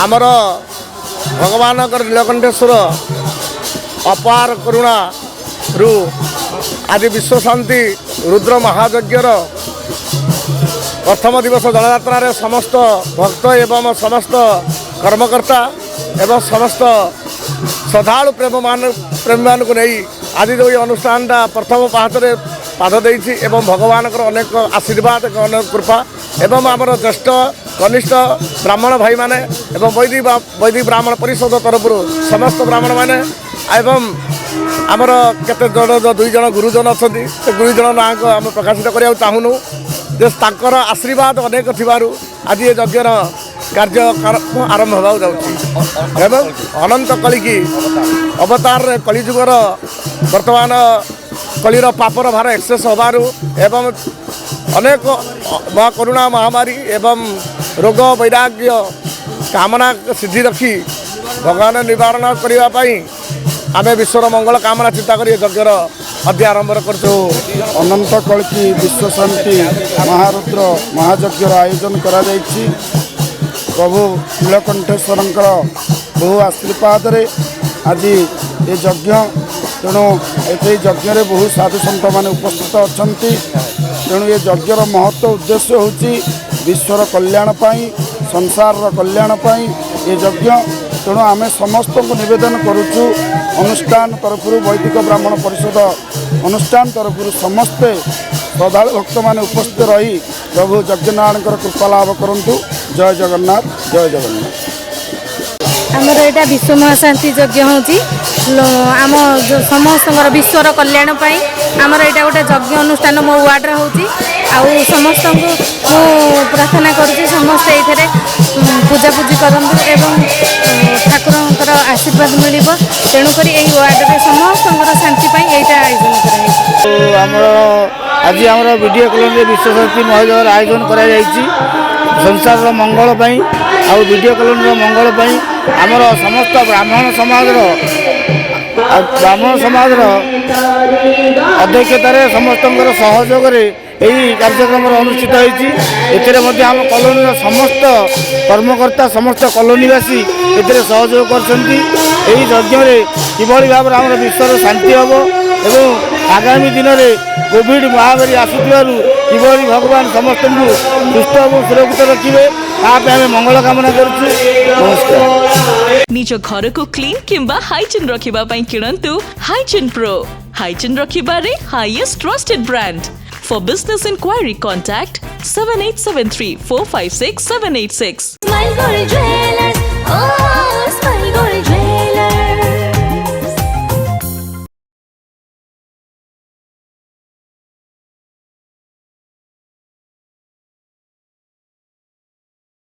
ଆମର ଭଗବାନଙ୍କର ନୀଳକଣ୍ଠେଶ୍ୱର ଅପାର କରୁଣାରୁ ଆଜି ବିଶ୍ୱଶାନ୍ତି ରୁଦ୍ର ମହାଯଜ୍ଞର ପ୍ରଥମ ଦିବସ ଜଳଯାତ୍ରାରେ ସମସ୍ତ ଭକ୍ତ ଏବଂ ସମସ୍ତ କର୍ମକର୍ତ୍ତା ଏବଂ ସମସ୍ତ ଶ୍ରଦ୍ଧାଳୁ ପ୍ରେମୀମାନଙ୍କୁ ନେଇ ଆଜି ଯେଉଁ ଏହି ଅନୁଷ୍ଠାନଟା ପ୍ରଥମ ପାହାଚରେ ପାଦ ଦେଇଛି ଏବଂ ଭଗବାନଙ୍କର ଅନେକ ଆଶୀର୍ବାଦ ଏବଂ ଅନେକ କୃପା ଏବଂ ଆମର ଜ୍ୟେଷ୍ଠ କନିଷ୍ଠ ବ୍ରାହ୍ମଣ ଭାଇମାନେ ଏବଂ ବୈଦିକ ବ୍ରାହ୍ମଣ ପରିଷଦ ତରଫରୁ ସମସ୍ତ ବ୍ରାହ୍ମଣମାନେ ଏବଂ ଆମର କେତେ ଜଣ, ଦୁଇ ଜଣ ଗୁରୁଜନ ଅଛନ୍ତି, ସେ ଗୁରୁଜନ ନାଁକୁ ଆମେ ପ୍ରକାଶିତ କରିବାକୁ ଚାହୁଁନୁ ଯେ ତାଙ୍କର ଆଶୀର୍ବାଦ ଅନେକ ଥିବାରୁ ଆଜି ଏ ଯଜ୍ଞର କାର୍ଯ୍ୟ ଆରମ୍ଭ ହେବାକୁ ଯାଉଛି। ଏବଂ ଅନନ୍ତ କଳିକି ଅବତାରରେ କଳିଯୁଗର ବର୍ତ୍ତମାନ କଳିର ପାପର ଭାର ଏକ୍ସେସ୍ ହେବାରୁ ଏବଂ ଅନେକ ମହାକରୁଣା ମହାମାରୀ ଏବଂ ରୋଗ ବୈରାଗ୍ୟ କାମନା ସିଦ୍ଧି ରଖି ଭଗବାନ ନିବାରଣ କରିବା ପାଇଁ ଆମେ ବିଶ୍ୱର ମଙ୍ଗଳ କାମନା ଚିନ୍ତା କରି ଏ ଯଜ୍ଞର ଅଧ୍ୟାୟ ଆରମ୍ଭ କରୁଛୁ। ଅନନ୍ତ କଳ୍କି ବିଶ୍ୱଶାନ୍ତି ମହାରୁଦ୍ର ମହାଯଜ୍ଞର ଆୟୋଜନ କରାଯାଇଛି। ପ୍ରଭୁ ନୀଳକଣ୍ଠେଶ୍ୱରଙ୍କର ବହୁ ଆଶୀର୍ବାଦରେ ଆଜି ଏ ଯଜ୍ଞ। ତେଣୁ ଏଠି ଯଜ୍ଞରେ ବହୁ ସାଧୁ ସନ୍ଥମାନେ ଉପସ୍ଥିତ ଅଛନ୍ତି। ତେଣୁ ଏ ଯଜ୍ଞର ମହତ୍ତ୍ୱ ଉଦ୍ଦେଶ୍ୟ ହେଉଛି ବିଶ୍ୱର କଲ୍ୟାଣ ପାଇଁ, ସଂସାରର କଲ୍ୟାଣ ପାଇଁ ଏ ଯଜ୍ଞ। ତେଣୁ ଆମେ ସମସ୍ତଙ୍କୁ ନିବେଦନ କରୁଛୁ, ଅନୁଷ୍ଠାନ ତରଫରୁ, ବୈଦିକ ବ୍ରାହ୍ମଣ ପରିଷଦ ଅନୁଷ୍ଠାନ ତରଫରୁ ସମସ୍ତେ ଶ୍ରଦ୍ଧାଳୁ ଭକ୍ତମାନେ ଉପସ୍ଥିତ ରହି ପ୍ରଭୁ ଯଜ୍ଞନାରାୟଣଙ୍କର କୃପା ଲାଭ କରନ୍ତୁ। ଜୟ ଜଗନ୍ନାଥ, ଜୟ ଜଗନ୍ନାଥ। ଆମର ଏଇଟା ବିଶ୍ୱ ମହାଶାନ୍ତି ଯଜ୍ଞ ହେଉଛି। ଆମ ସମସ୍ତଙ୍କର ବିଶ୍ୱର କଲ୍ୟାଣ ପାଇଁ ଆମର ଏଇଟା ଗୋଟେ ଯଜ୍ଞ ଅନୁଷ୍ଠାନ ମୋ ୱାର୍ଡ଼ରେ ହେଉଛି। ଆଉ ସମସ୍ତଙ୍କୁ ମୁଁ ପ୍ରାର୍ଥନା କରୁଛି, ସମସ୍ତେ ଏଇଥିରେ ପୂଜାପୂଜି କରନ୍ତୁ ଏବଂ ଠାକୁରଙ୍କର ଆଶୀର୍ବାଦ ମିଳିବ। ତେଣୁକରି ଏଇ ୱାର୍ଡ଼ରେ ସମସ୍ତଙ୍କର ଶାନ୍ତି ପାଇଁ ଏଇଟା ଆୟୋଜନ କରାଯାଇଛି। ଆମର ଆଜି ଆମର ବିଡ଼ିଏ କଲୋନୀରେ ବିଶ୍ୱଶାନ୍ତି ମହାଯଜ୍ଞର ଆୟୋଜନ କରାଯାଇଛି ସଂସାରର ମଙ୍ଗଳ ପାଇଁ ଆଉ ବିଡ଼ିଏ କଲୋନୀର ମଙ୍ଗଳ ପାଇଁ। ଆମର ସମସ୍ତ ବ୍ରାହ୍ମଣ ସମାଜର ଅଧ୍ୟକ୍ଷତାରେ, ସମସ୍ତଙ୍କର ସହଯୋଗରେ ଏହି କାର୍ଯ୍ୟକ୍ରମର ଅନୁଷ୍ଠିତ ହୋଇଛି। ଏଥିରେ ମଧ୍ୟ ଆମ କଲୋନୀର ସମସ୍ତ କର୍ମକର୍ତ୍ତା, ସମସ୍ତ କଲୋନୀବାସୀ ଏଥିରେ ସହଯୋଗ କରିଛନ୍ତି। ଏହି ଯଜ୍ଞରେ କିଭଳି ଭାବରେ ଆମର ବିଶ୍ୱର ଶାନ୍ତି ହେବ ଏବଂ ଆଗାମୀ ଦିନରେ କୋଭିଡ଼ ମହାମାରୀ ଆସୁଥିବାରୁ କିଭଳି ଭଗବାନ ସମସ୍ତଙ୍କୁ ସୁସ୍ଥ ଏବଂ ସୁରକ୍ଷିତ ରଖିବେ, ତା ପାଇଁ ଆମେ ମଙ୍ଗଳ କାମନା କରୁଛୁ। ନମସ୍କାର। ନିଜ ଘରକୁ କ୍ଲିନ୍ କିମ୍ବା ହାଇଜିନ୍ ରଖିବା ପାଇଁ କିଣନ୍ତୁ ହାଇଜିନ୍ ପ୍ରୋ। ହାଇଜିନ୍ ରଖିବାରେ highest trusted brand. For business inquiry, contact 7873456786. Smile Gold Jewelers.